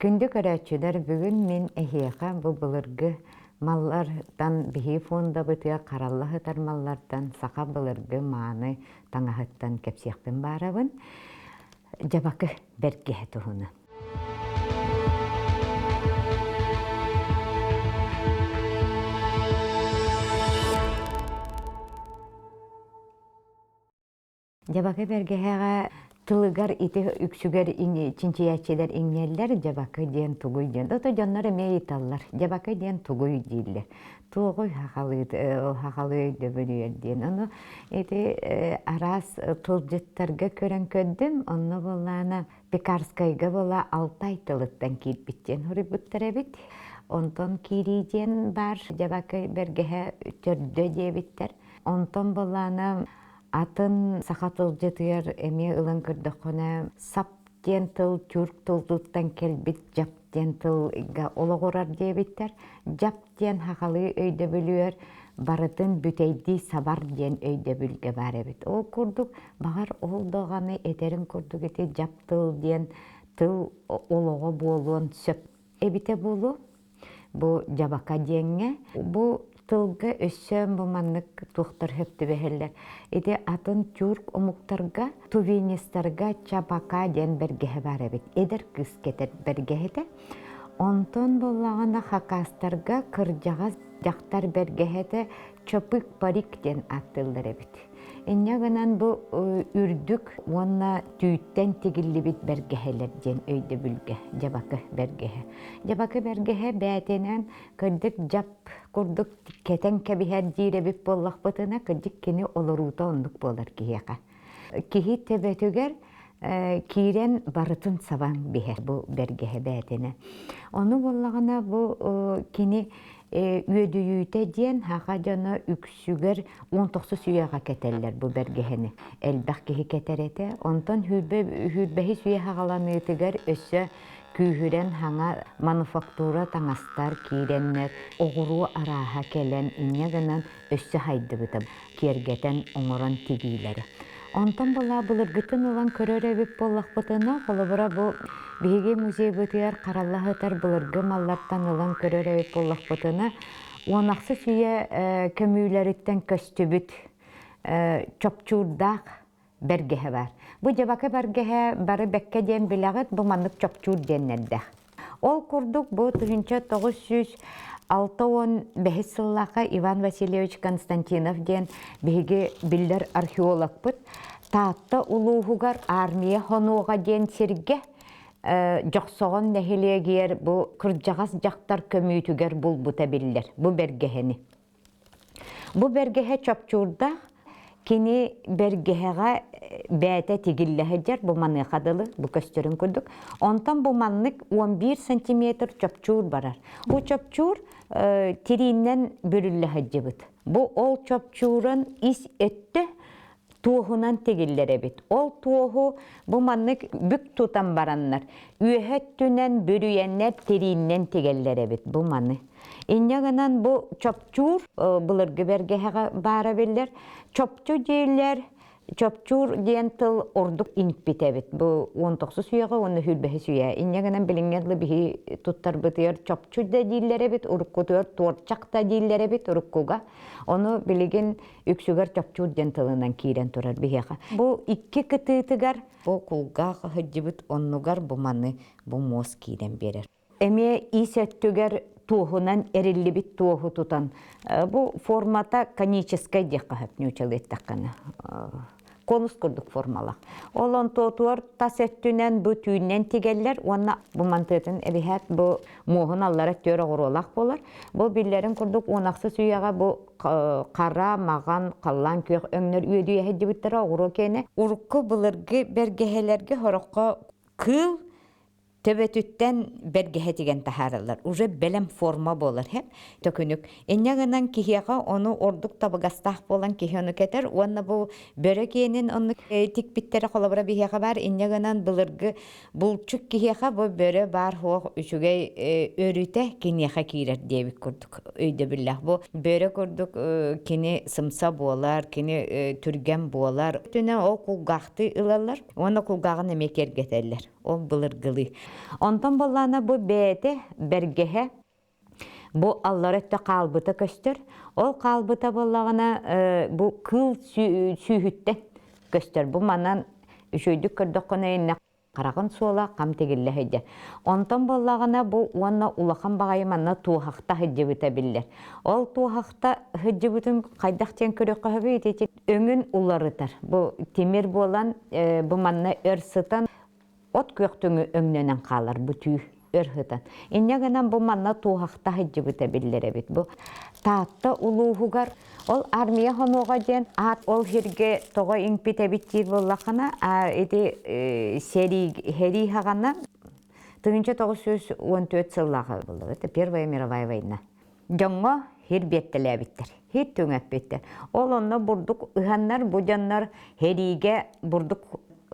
Күндү көрөөччүлэр, бүгүн мин эһиэхэ бу былыргы маллартан биһи фондабытыгар харалла сытар маллартан саха былыргы мааны таҥаһыттан кэпсиэхпин баарабын. Дьабакы бэргэһэ туһунан. Дьабакы бэргэһэҕэ тылыгар ити үксүгэр чинчийээччилэр иҥнэллэр дьабакы диэн тугуй диэн. Ото дьоннор эмиэ ыйыталлар. Дьабакы диэн тугуй дииллэр. Туоҕуй хахалыы хахалыы өйдөбүлүгэр диэн. Ону ити араас тылдьыттарга көрөн көрдүм. Онно буоллаана Пекарскайга буола Алтай тылыттан киирбит диэн суруйбуттар эбит. Онтон киирии диэн баар дьабакы бэргэһэ төрдө диэбиттэр. Онтон буоллаана Атын саха тылдьытыгар эмиэ ылан көрдөххүнэ, сап диэн тыл тюрк тылыттан кэлбит дьап диэн тылга олоҕурар диэбиттэр. Дьап диэн сахалыы өйдөбүлүгэр барытын бүтэйдии сабар диэн өйдөбүлгэ баар эбит. Ол курдук, баҕар ол даҕаны этэрин курдук ити дьап тыл диэн тыл олоҕо буолуон сөп эбитэ буолуо. Бу дьабака диэҥҥэ бу тылга өссө бу маннык туохтар сөп түбэһэллэр. Ити атын тюрк омуктарга тувинистарга чабака диэн бэргэһэ баар эбит. Эдэр кыыс кэтэр бэргэһэтэ. Онтон буоллаҕына хакастарга кырдьаҕас дьахтар бэргэһэтэ чопык парик диэн ааттыыллар эбит. Инньэ гынан бу үрдүк уонна түүттэн тигиллибит бэргэһэлэр диэн өйдөбүлгэ дьабакы бэргэһэ. Дьабакы бэргэһэ бээтинэн кырдьык дьап курдук кэтэн кэбиһэр диир эбит буоллахпытына, кырдьык кини олоруута оннук буолар киһиэхэ. Киһи төбөтүгэр киирэн барытын сабан биһэр бу бэргэһэ бээтинэ. Ону буоллаҕына бу кини үөдүйүүтэ диэн саха дьоно үксүгэр 19 үйэҕэ кэтэллэр бу бэргэһэни. Элбэх киһи кэтэр этэ. Онтон сүүрбэһис үйэ саҕаланыытыгар өссө күүһүрэн хаҥа мануфактура таҥастар киирэннэр оҕуруо арааһа кэлэн инньэ гынан өссө хайдыбыта киэргэтэн оҥорон тигиилэрэ. Онтон была былыргытын ылан көрөр эбит буоллахпытына, холобура бу биһиги музейбытыгар харалла сытар былыргы маллартан ылан көрөр эбит буоллахпытына, 16 үйэ көмүүлэриттэн көстүбүт чопчуурдаах бэргэһэ баар. Бу дьабака бэргэһэ бары бэккэ диэн билэҕит, бу маннык чопчуур диэннэрдээх. Ол курдук бу 1965 сыллаахха Иван Васильевич Константинов диэн биһиги биллэр археологпыт Таатта улууһугар армия хонууга диэн сиргэ Дьохсоҕон нэһилиэгиэр бу кырдьаҕас дьахтар көмүүтүгэр булбута биллэр бу бэргэһэни. Бу бэргэһэ чопчуурдаах, кини бэргэһэҕэ бэйэтэ тигиллэ сылдьар, бу маныаха дылы, бу көстөрүн курдук. Онтон бу маннык 11 сантиметр чопчуур барар. Бу чопчуур тирииннэн бүрүллэ сылдьыбыт. Бу ол чопчуурун ис өттө туоһунан тигиллэр эбит. Ол туоһу бу маннык бүк тутан бараннар, үөһэ өттүнэн бүрүйэннэр тирииннэн тигэллэр эбит бу маны. Инньэ гынан бу чопчуур былыргы бэргэһэҕэ баара биллэр. Чопчу дииллэр, чопчуур диэн тыл ордук иҥпит эбит. Бу 19 үйэҕэ уонна 25 үйэ. Инньэ гынан билиҥҥэ дылы биһи туттарбытыгар чопчу да дииллэр эбит, уруккутугар туорчах да дииллэр эбит уруккуга. Ону билигин үксүгэр чопчуур диэн тылынан киирэн турар биһиэхэ. Бу икки кытыытыгар бу кулгаах сылдьыбыт оннугар бу маны бу муос киирэн биэрэр. Эмиэ ис өттүгэр туоһунан эриллибит туоһу тутан бу формата коническай диэххэ сөп нуучалыы эттэххинэ конус курдук формалаах. Ол онтуотугар тас өттүнэн бу түүннэн тигэллэр уонна бу мантыатын эбиһээт бу муоһун аллара түөр оҕуруолаах буолар. Бу биллэрин курдук 16 үйэҕэ бу хара, маҕан, халлаан күөх өҥнөр үөдүйэ сылдьыбыттара оҕуруо киэнэ. Урукку былыргы бэргэһэлэргэ сороххо кыыл төбөтүттэн бэргэһэ тигэн таһаараллар. Уже бэлэм форма буолар һэп төкүнүк. Инньэ гынан киһиэхэ ону ордук табыгастаах буолан киһи ону кэтэр уонна бу бөрө киэнин онну тикпиттэрэ холобура биһиэхэ баар. Инньэ гынан былыргы булчут киһиэхэ бу бөрө баар суох үчүгэй өрүтэ киниэхэ киирэр диэбит курдук өйдөбүллээх. Бу бөрө курдук кини сымса буолар, кини түргэн буолар. Түнэ ол кулгаахтыы ылаллар уонна кулгааҕын эмиэ киэргэтэллэр. Ол былыргылыы. Онтон буоллаана бу бэйэтэ бэргэһэ бу аллара өттө хаалбыта көстөр. Ол хаалбыта буоллаҕына бу кыыл сүүһүттэн көстөр. Бу манан үчүгэйдик көрдөххүнэ иннэ хараҕын суола хам тигиллэ сылдьар. Онтон буоллаҕына бу уонна улахан баҕайы манна туоһахта сылдьыбыта биллэр. Ол туоһахта сылдьыбытын хайдах диэн көрүөххэ сөбүй ити өҥүн уларытар. Бу тимир буолан бу манна өр сытан от күөхтүҥү өҥнөнөн хаалар бу түү өр сытан. Инньэ гынан бу манна туоһахта сылдьыбыта биллэр эбит. Бу Таатта улууһугар ол армия хонуоҕа диэн аат ол сиргэ тоҕо иҥпит эбит диир буоллаххына, ити сэрии сэрии хаҕана 1914 сыллааҕы буолла. Это Первая мировая война. Дьоҥҥо сир биэртэлээбиттэр, сир түҥэппиттэр. Ол онно бурдук ыһаннар, бу дьоннор сэриигэ бурдук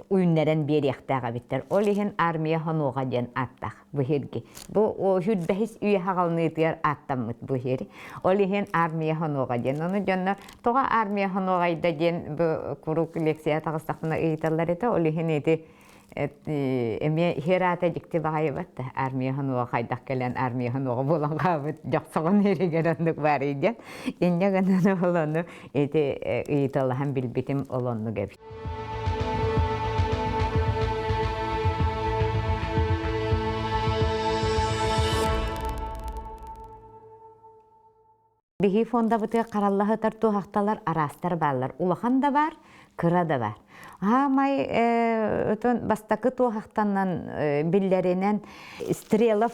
үүннэрэн биэриэхтээх эбиттэр. Ол иһин армия хонуоҕа диэн ааттаах бу сирги. Бу сүүрбэһис үйэ хаҕалыныытыгар ааттаммыт бу сир. Ол иһин армия хонуоҕа диэн. Ону дьоннор тоҕо армия хонуоҕайда диэн бу куруук лекция таҕыстахпына ыйыталлар этэ. Ол иһин ити эмиэ иһэр аата дьикти баҕайыбат да армия хонуоҕа хайдах кэлэн армия хонуоҕа буолан хаалбыт дьохсоҕун иһигэр оннук баарый диэн инньэ гынан ол ону ити ыйыталаһан билбитим ол оннук эбит. Биһи фондабытыгар харалла сытар туоһахталар араастар бааллар. Улахан да баар, кыра да баар. Хаамай отон бастакы туоһахтанан биллэринэн Стрелов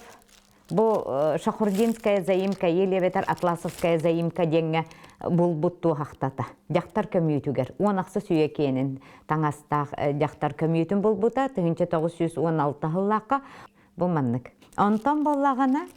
бу Шахурдинская заимка или эбэтэр Атласовская заимка диэҥҥэ булбут туоһахтата. Дьахтар көмүүтүгэр 16 үйэ киэнин таҥастаах дьахтар көмүүтүн булбута 1916 сыллаахха Бу маннык. Онтон буоллаҕына,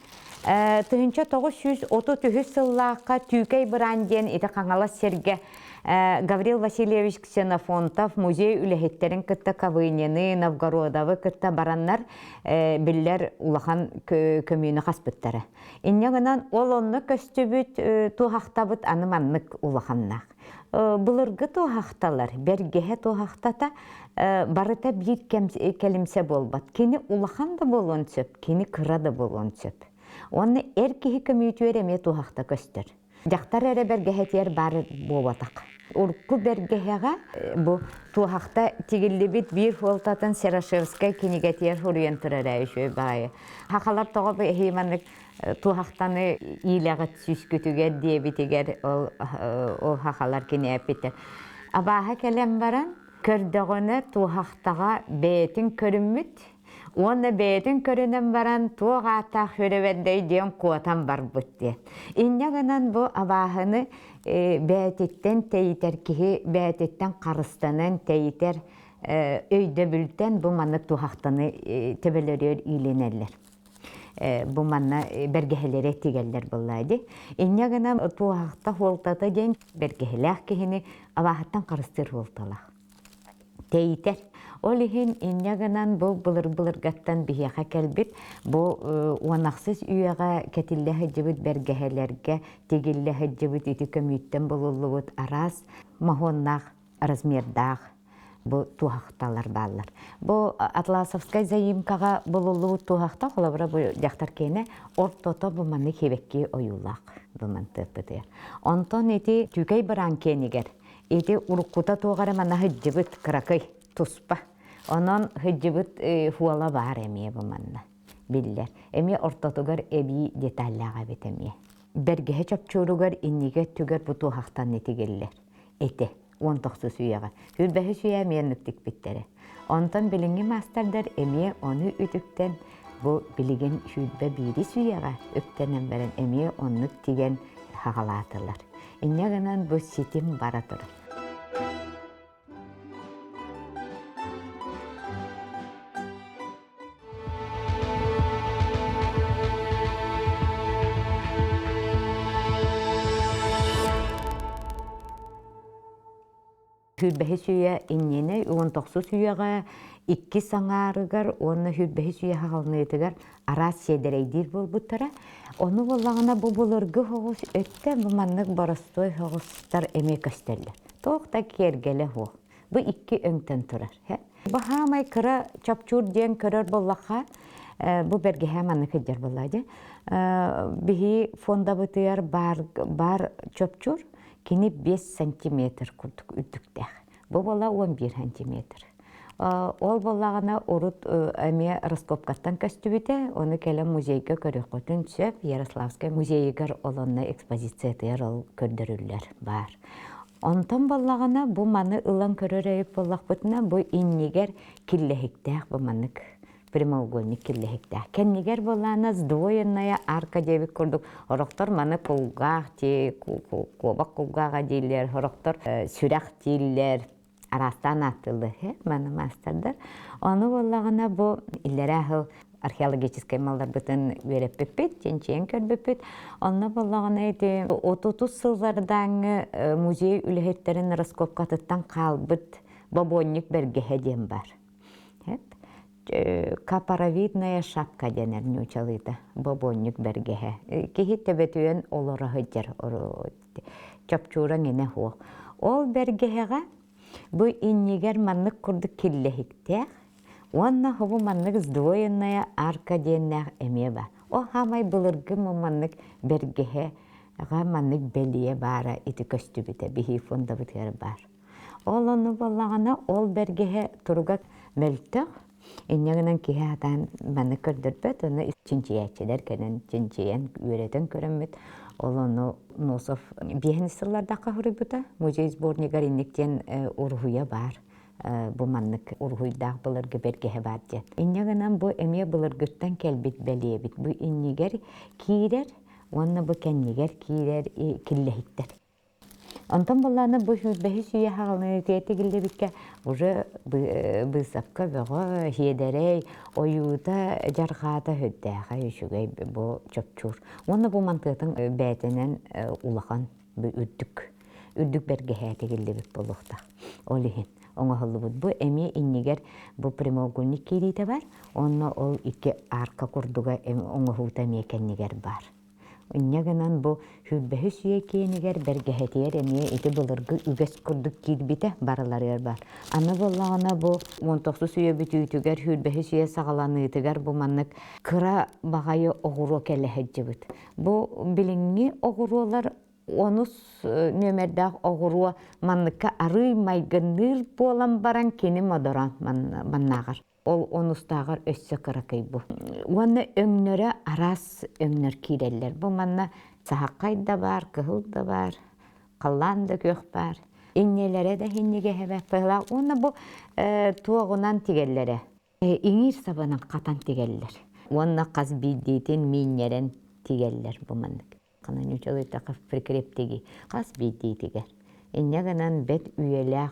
1933 сыллаахха Түүкэй Быраан диэн ити Хаҥалас сиргэ Гаврил Васильевич Ксенофонтов музей үлэһиттэрин кытта Ковынины, Новгородовы кытта бараннар биллэр улахан көмүүнү хаспыттара. Инньэ гынан ол онно көстүбүт туоһахтабыт аны маннык улаханнаах. Былыргы туоһахталар, бэргэһэ туоһахтата барыта биир кэлимсэ буолбат. Кини улахан да буолуон сөп, кини кыра да буолуон сөп. Уонна эр киһи көмүүтүгэр эмиэ туоһахта көстөр. Дьахтар эрэ бэргэһэтигэр баар буолбатах. Урукку бэргэһэҕэ бу туоһахта тигиллибит биир суолтатын Серошевскай кинигэтигэр суруйан турар ээ үчүгэй баҕайы. Хахалар тоҕо бу эһии маннык туоһахтаны иилэҕит сүүскүтүгэр диэбитигэр ол ол хахалар кини эппиттэр. Абааһы кэлэн баран көрдөҕүнэ туоһахтаҕа бэйэтин көрүммүт уонна бэйэтин көрүнэн баран туох ааттаах үрэбэрдэй диэн куотан барбыт диэн. Инньэ гынан бу абааһыны бэйэтиттэн тэйитэр киһи бэйэтиттэн харыстанан тэйитэр өйдөбүлтэн бу маннык туһахтаны төбөлөрүөр иилинэллэр. Бу манна бэргэһэлэри тигэллэр буоллаа дии. Инньэ гынан туоһахта хуолтата диэн бэргэһэлээх киһини абааһыттан харыстыыр хуолталаах. Тэйитэр. Ол иһин инньэ гынан бу былыр-былыргаттан биһиэхэ кэлбит бу уонахсыс үйэҕэ кэтиллэ сылдьыбыт бэргэһэлэргэ тигиллэ сылдьыбыт ити көмүүттэн булуллубут араас моһуоннаах размердаах бу туоһахталар бааллар. Бу Атласовскай заимкаҕа булуллубут туоһахта, холобура бу дьахтар киэнэ ортото бу маннык хибэкки ойуулаах бу мантыаппытыгар. Онтон ити Түүкэй быраан киэнигэр ити уруккута туох эрэ манна сылдьыбыт кыракый туспа. Онон сылдьыбыт хуола баар эмиэ бу манна биллэр. Эмиэ ортотугар эбии деталлаах эбит эмиэ. Бэргэһэ чопчууругар инниги өттүгэр бу туоһахтан итигиллэр. Этэ. 19 үйэҕэ. Сүүрбэһис үйэ эмиэ оннук тикпиттэрэ. Онтон билиҥҥи маастардар эмиэ ону үтүктэн бу билигин 21 үйэҕэ үктэнэн баран эмиэ оннук тигэн хаҕалаатылар. Инньэ гынан бу ситим бара турар. Сүүрбэһис үйэ иннинэ 19 үйэҕэ иккис аҥаарыгар уонна сүүрбэһис үйэ хаҕылыныытыгар араас сиэдэрэйдиир буолбуттара. Ону буоллаҕына бу былыргы соҕус өттө бу маннык боростуой соҕустар эмиэ көстөллөр. Туох да киэргэлэ суох. Бу икки өҥтөн турар. Баһаамай кыра чопчуур диэн көрөр буоллахха, Бу бэргэһэ маннык сылдьар буолла дьэ. Биһи фондабытыгар баар, баар чопчур кини 5 сантиметр курдук үрдүктээх. Бу буола 11 сантиметр. Ол буоллаҕына урут эмиэ раскопкаттан көстүбүтэ, ону кэлэн музейга көрүөххүтүн сөп. Ярославскай музейыгар ол онно экспозициятыгар ол көрдөрүллэр баар. Онтон буоллаҕына бу маны ылан көрөр эбит буоллахпытына бу иннигэр киллэһиктээх бу маннык прямоугольник киллэһиктээх. Кэннигэр буоллаҕына сдвоенная арка диэбит курдук орохтор маны кулгаах дии куобах кулгааҕа дииллэр, орохтор сүрэх дииллэр, араастаан ааттыыллар маны маастардар. Ону буоллаҕына бу иллэрээ сыл археологическай малларбытын үөрэппиппит, чинчийэн көрбүппүт. Онно буоллаҕына ити отутус сыллардааҥҥы музей үлэһиттэрин раскопкатыттан хаалбыт бобуонньук бэргэһэ диэн бар. Капоровидная шапка дэнэр ньуучалыыта бобуонньук бэргэһэ. Киһи төбөтүөн олоро сылдьар чопчуураҥ инэ суох. Ол бэргэһэҕэ бу иннигэр маннык курдук киллэһиктээх уонна хобу маннык сдвоенная арка диэннээх эмиэ бар. Ол хаамай былыргы маннык бэргэһэҕэ маннык бэлиэ баара ити көстүбүтэ биһии фондабытыгар баар. Ол ону буоллаҕына ол бэргэһэ туруга мөлтөх, инньэ гынан киһи сатаан маннык көрдөрбөт, ону чинчийээччилэр кэлэн чинчийэн, үөрэтэн көрөммүт, ол ону Носов биэһин сыллардахха суруйбута, музей сборнигар инник диэн уруһуйа баар, бу маннык уруһуйдаах былыргы бэргэһэ баар диэн. Инньэ гынан бу эмиэ былыргыттан кэлбит бэлиэбит. Бу иннигэр киирэр уонна бу кэннигэр киирэр киллэһиктэр. Онтон буоллаҕына бу сүүрбэһис үйэ хаалыныытыгар тигиллибиккэ уже быысапка бөҕө, сиэдэрэй, ойуута, дьарҕаата сүрдээхэ үчүгэй бу чопчуур. Уонна бу мантыатын бээтинэн улахан үрдүк үрдүк бэргэһэ тигиллибит буолуохтаах. Ол иһин оҥоһуллубут. Бу эмиэ иннигэр бу прямоугольник киириитэ бар, уонна ол икки арка курдуга оҥоһуута эмиэ кэннигэр баар. Инньэ гынан бу сүүрбэһис үйэ киэнигэр бэргэһэтигэр эмиэ ити былыргы үгэс курдук киирбитэ барыларыгар баар. Аны буоллаҕына бу 19 үйэ бүтүүтүгэр сүүрбэһис үйэ саҕаланыытыгар бу маннык кыра баҕайы оҕуруо кэлэ сылдьыбыт. Бу билиҥҥи оҕуруолар онус нүөмэрдээх оҕуруо манныкка арыый майгынныыр буолан баран кини модороон маннааҕар. Ол онустааҕар өссө кыракый бу. Уонна өҥнөрө араас өҥнөр киирэллэр. Бу манна саһаххай да баар, кыһыл да баар, халлаан да күөх баар. Инньэлэрэ да иһинньигэһэ быһыылаах. Уонна бу туоҕунан тигэллэрэ. Иҥиир сабынан хатан тигэллэр. Уонна хас биирдиитин миинньэрэн тигэллэр бу маннык. Ньучалыйтахха прикрептиги хас биирдиитигэр. Инньэ гынан бэт үйэлээх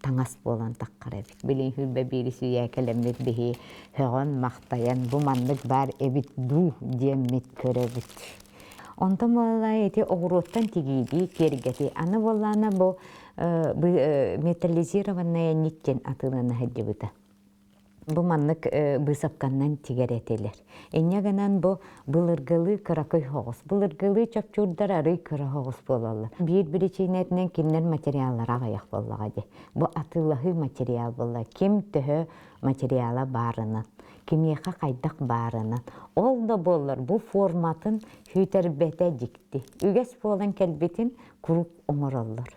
таҥас буолан таххар эбит. Билин хүрбэ биирис үйэ кэлэммит биһи һөҕөн-махтайан бу маннык баар эбит дуу диэммит көрөбүт. Онтон буолла ити оҕуруоттан тигиидии киэргэти. Аны буоллаана бу металлизированная нить диэн атыылана сылдьыбыта. Бу маннык быысапканнан тигэр этилэр. Инньэ гынан бу былыргылыы кыракый соҕус. Былыргылыы чопчуурдар арый кыра соҕус буолаллар. Биир биричиинэтинэн кинилэр материаллара аҕыйах буоллаҕа дии. Бу атыылаһыы материал буолла. Ким төһө материала баарынан, кимиэхэ хайдах баарынан. Ол да буоллар бу форматын сүтэрбэтэ дьикти. Үгэс буолан кэлбитин куруук оҥороллор.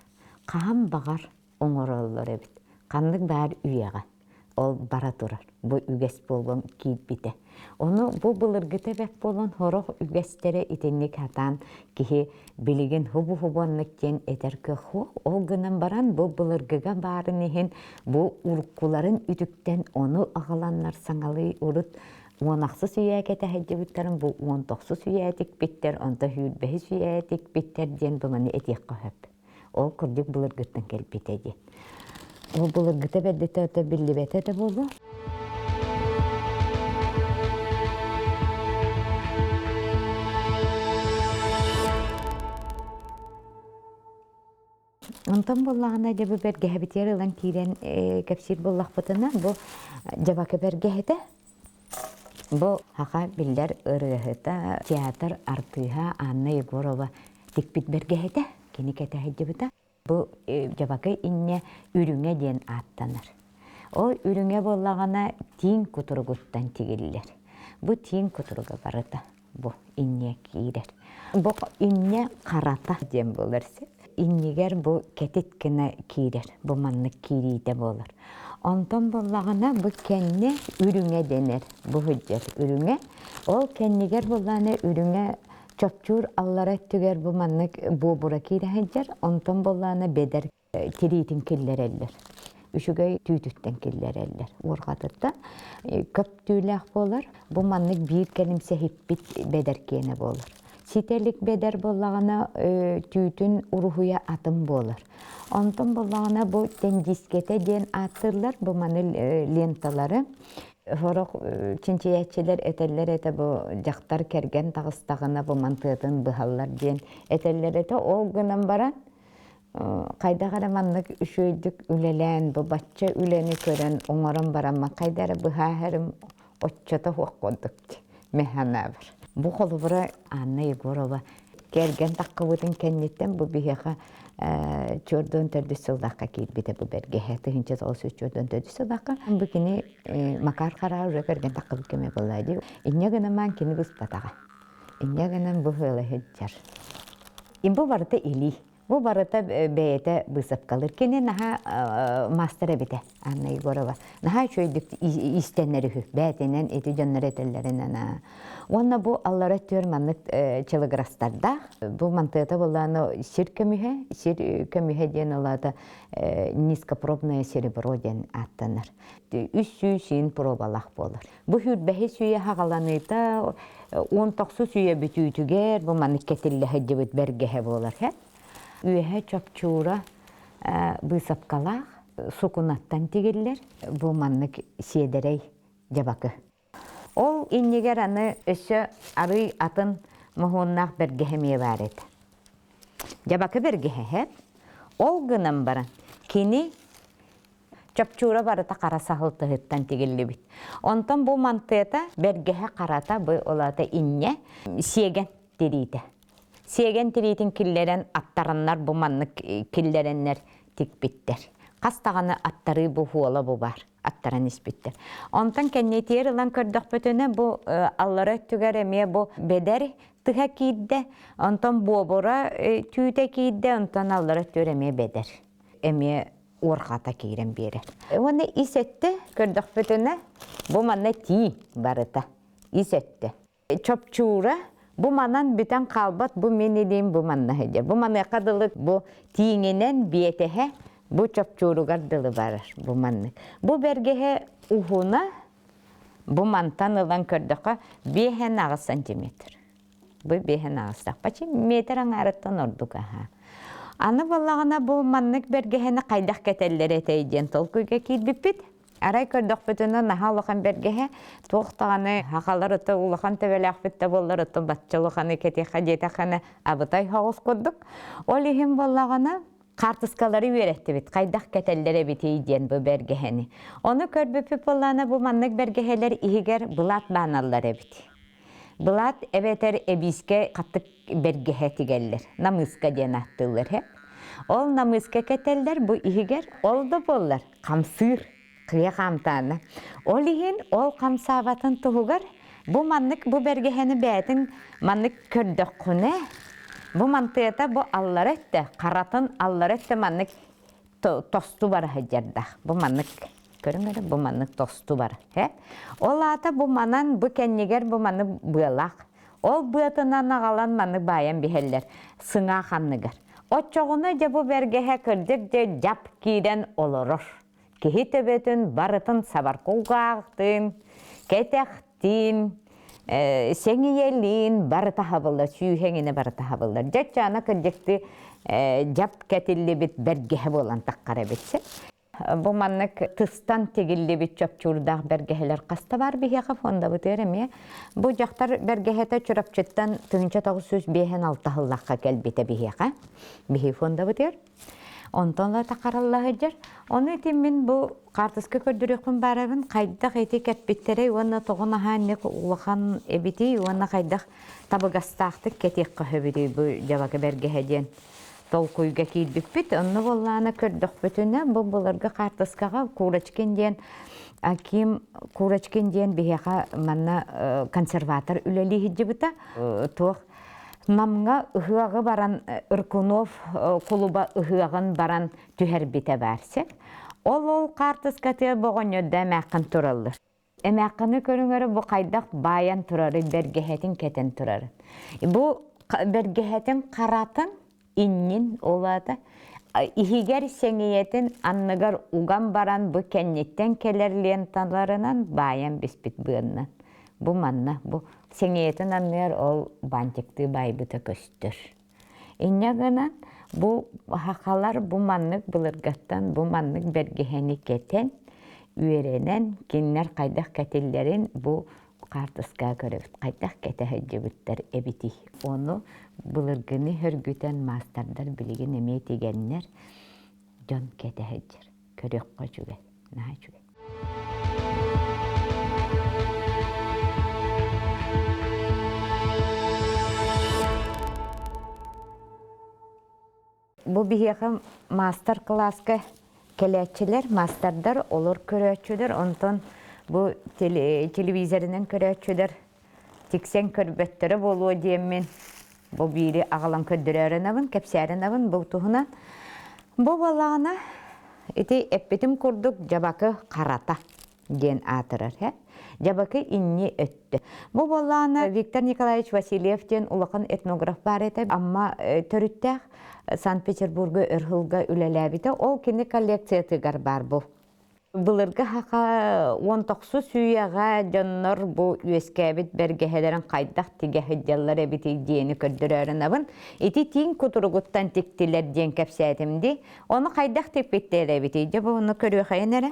Хаһан баҕар оҥороллор эбит. Ханнык баар үйэҕэ ол бара турар. Бу үгэс буолан киирбитэ. Ону бу былыргыта бэрт буолан сорох үгэстэрэ итинник сатаан киһи билигин хубу-хубу оннук диэн этэр кыах суох. Ол гынан баран бу былыргыга баарын иһин бу уруккуларын үтүктэн ону аҕаланнар саҥалыы урут уон ахсыс үйэ кэтэһэлдьибиттэрин бу уон тохсус үйэ тикпиттэр, онто сүүрбэһис үйэ тикпиттэр диэн бу маны этиэххэ сөп. Ол кырдьык былыргыттан кэлбитэ диэн. Ол былыргыта бэрдитэ ото биллибэтэ да буолуо. Онтон буоллаҕына дьэ бу бэргэһэбитигэр ылан киирэн кэпсиир буоллахпытына бу дьабака бэргэһэтэ бу саха биллэр ырыаһыта театр артыыһа Анна Егорова тикпит бэргэһэтэ кини кэтэһиддьибитэ. Бу дьабакы инньэ үрүҥэ диэн ааттанар. Ол үрүҥэ буоллаҕына тииҥ кутуругуттан тигиллэр. Бу тииҥ кутуруга барыта бу инньэ киирэр. Бу инньэ харата диэн буолар сир. Иннигэр бу кэтит гына киирэр. Бу маннык киириитэ буолар. Онтон буоллаҕына бу кэннэ үрүҥэ дэнэр. Бу сылдьар үрүҥэ. Ол кэннигэр буоллаҕына үрүҥэ чопчуур аллара өттүгэр бу маннык буобура киирэ сылдьар. Онтон буоллаҕына бэдэр тириитин киллэрэллэр. Үчүгэй түүтүттэн киллэрэллэр. Уорҕатыттан көп түүлээх буолар. Бу маннык биир кэлимсэ иһиппит бэдэр киэнэ буолар. Ситэ илик бэдэр буоллаҕына түүтүн уруһуйа атын буолар. Онтон буоллаҕына бу тэндиискэтэ диэн ааттыыллар бу маны ленталары. Сорох чинчийээччилэр этэллэр этэ бу дьахтар кэргэн таҕыстаҕына бу мантыатын быһаллар диэн этэллэр этэ. Ол гынан баран хайдах эрэ маннык үчүгэйдик үлэлээн, бу бачча үлэни көрөн, оҥорон бараммын хайда эрэ быһааһарым оччото суох курдук механабар. Бу холобура Анна Егорова кэргэн таххыбытын кэнниттэн бу биһиэхэ чуордуон төрдүс сыллаахха киирбитэ бу бэргэһэ 1904 сыллаахха бу кини Макар Хараа уже кэргэн таххыбыт кэмэ буолла дии инньэ гынан кини быспатаҕа инньэ гынан бу ыала сылдьар бу барыта илии Бу барыта бэйэтэ быысапкалыыр. Кини наһаа маастар эбитэ Анна Егорова. Наһаа үчүгэйдик иистэнэр үһү. Бэйэтинэн ити дьоннор этэллэринэн. Уонна бу аллара өттүгэр маннык чылыгырастардаах. Бу мантыата буоллааны сир көмүһэ, сир көмүһэ диэн ылаата низкопробное серебро диэн ааттанар. 300 сиин пробалаах буолар. Бу сүүрбэһис үйэ хаҕаланыыта 19 үйэ бүтүүтүгэр бу маннык кэтиллэ сылдьыбыт бэргэһэ буолар һэ. Үөһэ чопчуура быысапкалаах сукунаттан тигиллэр бу маннык сиэдэрэй дьабакы. Ол иннигэр аны өссө арый атын моһуоннаах бэргэһэ эмиэ баар этэ. Дьабакы бэргэһэ һэ. Ол гынан баран кини Чопчуура барыта хара саһыл тыһыттан тигиллибит. Онтон бу мантыата бэргэһэ харата бу олата инньэ сиэгэн тириитэ. Сиэгэн тириитин киллэрэн аттараннар бу маннык киллэрэннэр тикпиттэр. Хас даҕаны аттарыы бу хуола бу бар аттаран испиттэр. Онтон кэннитигэр ылан көрдөхпүтүнэ бу аллара өттүгэр эмиэ бу бэдэр тыһа киирдэ, онтон буобура түүтэ киирдэ, онтон аллара өттүгэр эмиэ бэдэр. Эмиэ уорҕата киирэн биэрэр. Уонна ис өттө көрдөхпүтүнэ бу манна тии барыта ис өттө. Чопчуура бу манан бүтэн хаалбат бу мин илиим бу манна сылдьар. Бу маныаха дылы бу тииҥинэн биэтэһэ бу чопчууругар дылы барар бу маннык. Бу бэргэһэ уһуна бу мантан ылан көрдөххө 5,8 сантиметр. Бу биэһин аҕыстахпа метр аҥаарыттан ордук аһа. Аны буоллаҕына бу маннык бэргэһэни хайдах кэтэллэр этэй диэн толкуйга киирбиппит. Арай көрдөхпүтүнэ наһаа улахан бэргэһэ туох даҕаны хахалар ото улахан төбөлөөхпүт да буоллар ото бачча улаханы кэтиэххэ диэтэххинэ абытай соҕус курдук. Ол иһин буоллаҕына хаартыскалары үөрэттибит хайдах кэтэллэр эбитий диэн бу бэргэһэни. Ону көрбүппүт буоллаҕына бу маннык бэргэһэлэр иһигэр былаат бааналлар эбит. Былаат эбэтэр эбиискэ хаттык бэргэһэ тигэллэр, намыыска диэн ааттыыллар һэ. Ол намыыска кэтэллэр бу иһигэр ол да буоллар хамсыыр, кыйа хаамтаана. Ол иһин ол хамсаабатын туһугар бу маннык бу бэргэһэни бэйэтин маннык көрдөххүнэ бу мантыата бу аллара өттө харатын аллара өттө маннык тосту бара сылдьардаах. Бу маннык көрүҥ эрэ бу маннык тосту бар. Ол аата бу манан бу кэннигэр бу маннык быалаах. Ол быатынан аҕалан маннык баайан биһэллэр сыҥаах анныгар. Оччоҕуна дьэ бу бэргэһэ кырдьык дьэ дьап киирэн олорор. Киһи төбөтүн барытын сабар кулгаахтыын, кэтэхтиин, сэҥийэлиин барыта хабыллар, сүүһэҥинэ барыта хабыллар. Дьэ чаана кырдьыктыы дьап кэтиллибит бэргэһэ буолан таххар эбит. Бу маннык тыстан тигиллибит чопчуурдаах бэргэһэлэр хаста баар биһиэхэ фондабытыгар эмиэ. Бу дьахтар бэргэһэтэ Чурапчыттан 1956 сыллаахха кэлбитэ биһиэхэ. Биһи фондабытыгар. Онтон да тахаралла сылдьар. Ону ити мин бу хаартыска көрдөрүөхпүн баарабын хайдах ити кэппиттэрэй уонна тоҕо наһаа инник улахан эбитий уонна хайдах табыгастаахтык кэтиэххэ сөбүтүй бу дьабака бэргэһэ диэн толкуйга киирбиппит. Онно буоллаана көрдөхпүтүнэ бу былыргы хаартыскаҕа Курочкин диэн Аким Курочкин диэн биһиэхэ манна консерватор үлэлии сылдьыбыта. Туох Намҥа ыһыаҕы баран Ыркунов кулуба ыһыаҕын баран түһэрбитэ баар сир. Ол-ол хаартыскатыгар боҕонньордо эмээххин тураллар. Эмээххини көрүҥөрө бу хайдах баайан турары, бэргэһэтин кэтэн турары. Бу бэргэһэтин харатын иннин ол аата иһигэр сэҥийэтин анныгар уган баран бу кэнниттэн кэлэр ленталарынан баайан биспит быаннан. Бу манна бу сэҥийэтин анныгар ол бантиктыы баайбыта көстөр. Инньэ гынан бу сахалар бу маннык былыргаттан бу маннык бэргэһэни кэтэн, үөрэнэн кинилэр хайдах кэтиллэрин бу хаартыскаҕа көрөбүт хайдах кэтэ сылдьыбыттар эбитий. Ону былыргыны сөргүтэн маастардар билигин эмиэ тигэннэр дьон кэтэ сылдьар. Көрүөххэ үчүгэй, наһаа үчүгэй. Бу биһиэхэ маастар-кылааска кэлээччилэр, маастардар, олор көрөөччүлэр, онтон бу телевизорынан көрөөччүлэр тиксэн көрбөттөрө буолуо диэммин бу биири аҕалан көрдөрөөрүнабын, кэпсээринабын бу туһунан. Бу буоллаҕына ити эппитим курдук дьабакы харата диэн аатырар. Дьабакы инни өттө. Бу буоллаҕына Виктор Николаевич Васильев диэн улахан этнограф баар этэ. Амма төрүттээх Санкт-Петербурга өр сылга үлэлээбитэ. Ол кини коллекциятыгар баар бу. Былыргы саха 19 үйэҕэ дьоннор бу үөскээбит бэргэһэлэрин хайдах тигэ сылдьаллар эбитий диэни көрдөрөөрүнабын. Ити тииҥ кутуругуттан тиктилэр диэн кэпсээтим дии. Ону хайдах тикпиттэр эбитий? Дьэ бу ону көрүөхэйин эрэ.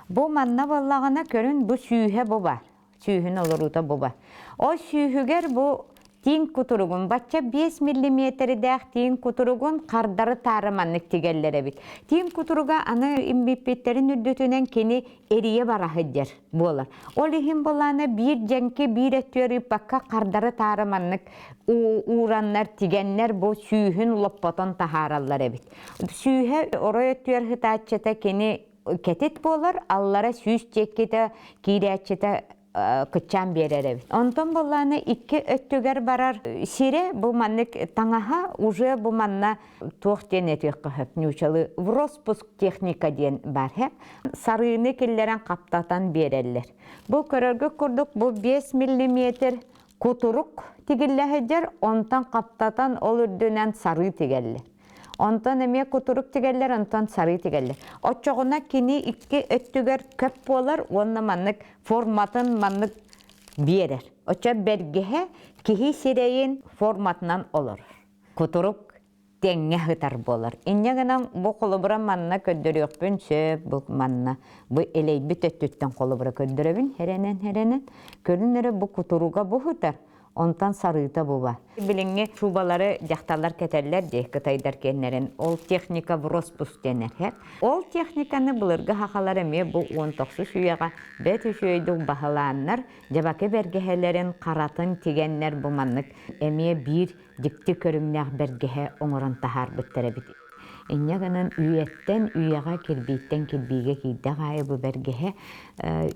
Бу манна буоллаҕына көрүн бу сүүһэ бу бар. Сүүһүн олоруута бу бар. Ол сүүһүгэр бу тииҥ кутуругун бачча 5 миллиметрдээх тииҥ кутуругун хардары таары маннык тигэллэр эбит. Тииҥ кутуруга аны иммиппиттэрин үрдүтүнэн кини эрийэ бара сылдьар буолар. Ол иһин былаана биир дьэҥки биир өттүгэр ыыппакка хардары таары маннык уураннар тигэннэр бу сүүһүн лоппотон таһаараллар эбит. Сүүһэ орой өттүгэр сытааччыта кини кэтит буолар, аллара сүүс диэккитэ киирээччитэ кыччаан биэрэр эбит. Онтон буоллаана икки өттүгэр барар сирэ бу маннык таҥаһа уже бу манна туох диэн этиэххэ сөп нуучалыы в распуск техника диэн бар һэ сарыыны киллэрэн хаптатан биэрэллэр. Бу көрөргө курдук бу 5 миллиметр кутурук тигиллэ сылдьар, онтон хаптатан ол үрдүнэн сарыы тигэллэр. Онтон эмиэ кутурук тигэллэр, онтон сарыы тигэллэр. Оччоҕуна кини икки өттүгэр көп буолар уонна маннык форматын маннык биэрэр. Оччо бэргэһэ киһи сирэйин форматынан олорор. Кутурук тэҥҥэ сытар буолар. Инньэ гынан бу холобура манна көрдөрүөхпүн сөп, бу манна бу элэйбит өттүттэн холобура көрдөрөбүн, хэрэнэн-хэрэнэн. Көрүн эрэ бу кутуруга бу сытар. Онтон сарыыта буба. Билиҥҥи шубалары дьахталлар кэтэллэр дии кытайдар киэннэрин. Ол техника в роспуск дэнэр. Ол техниканы былыргы сахалар эмиэ бу 19 үйэҕэ бэрт үчүгэйдик баһылааннар, дьабакы бэргэһэлэрин харатын тигэннэр бу маннык эмиэ биир дьикти көрүҥнээх бэргэһэ оҥорон таһаарбыттар эбит. Инньэ гынан үйэттэн үйэҕэ, кирбииттэн кирбиигэ киирдэх аайы бу бэргэһэ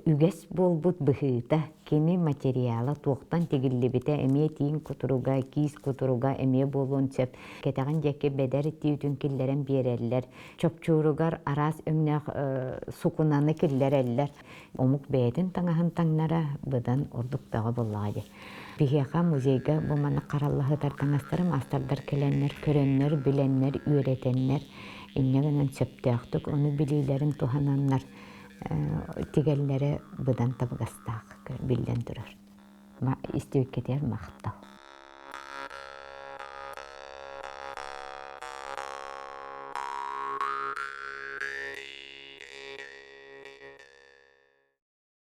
үгэс буолбут быһыыта, кини материала туохтан тигиллибитэ эмиэ тииҥ кутуруга, киис кутуруга эмиэ буолуон сөп. Кэтэҕин диэки бэдэр түүтүн киллэрэн биэрэллэр. Чопчууругар араас өҥнөөх сукунаны киллэрэллэр. Омук бэйэтин таҥаһын таҥнара быдан ордук бөҕө буоллаҕа дии. Биһиэхэ музейга бу маннык харалла сытар таҥастары маастардар кэлэннэр, көрөннөр, билэннэр, үөрэтэннэр, инньэ гынан сөптөөхтүк ону билиилэрин туһананнар тигэллэрэ быдан табыгастаах биллэн турар. Истибиккитигэр махтал.